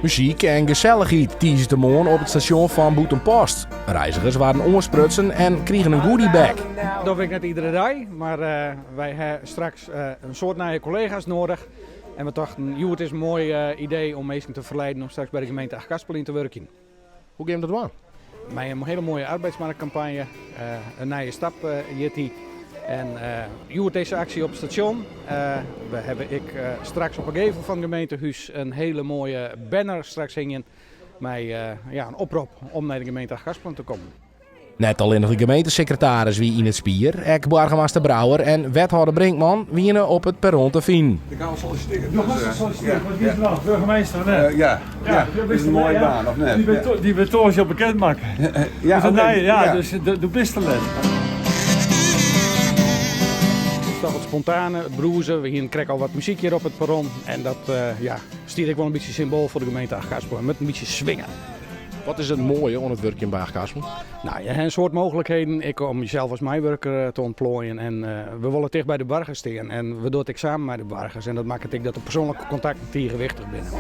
Muzyk en gesellichheid tiisdeitemoarn op it stasjon fan Bûtenpost. Reizgers waarden oansprutsen en krigen in goodiebag. Dat wit ik net iedere dei, mar wy ha straks in soad nije kollega's noadich. En we tochten, hjoed is in moai idee om minsken te ferleiden om straks by de gemeente Achtkarspelen te wurkjen. Hoe gean we dat dwaan? Mei in hiele moaie arbeidsmarktkampanje, In nije stap hjit dy. En hjoed dizze aksje op it stasjon. We hawwe ek straks op 'e gevel fan it gemeentehûs in hiele moaie banner straks hingjen mei ja, in oprop om nei de gemeente Achtkarspelen te kommen. Net allinnich de gemeentesekretaris wie yn it spier, ek boargemaster Brouwer en wethâlder Brinkman wiene op it perron te finen. Ik ha al solliciteerd. Do hast al solliciteerd, wat wie it noch? Burgemeester of net? Ja, ja, dat is in moaie baan, of net? Dy wurdt tongersdei al bekend makke. Ja, oké. Ja, dus do bist der net. It is toch it spontane, it brûzen. We hienen krekt al wat muzyk hjir op it perron en dat ja, stiet ek wol in bytsje symboal foar de gemeente Achtkarspelen. Moat in bytsje swinge. Wat is it moaie oan it wurkjen by Achtkarspelen? No, je ha in soad mooglikheden, ek om jesels as meiwurker te ûntploaien. En we wolle ticht by de boargers stean en we dogge it ek samen mei de boargers. En dat makket ek dat de persoanlike kontakten tige wichtich binne.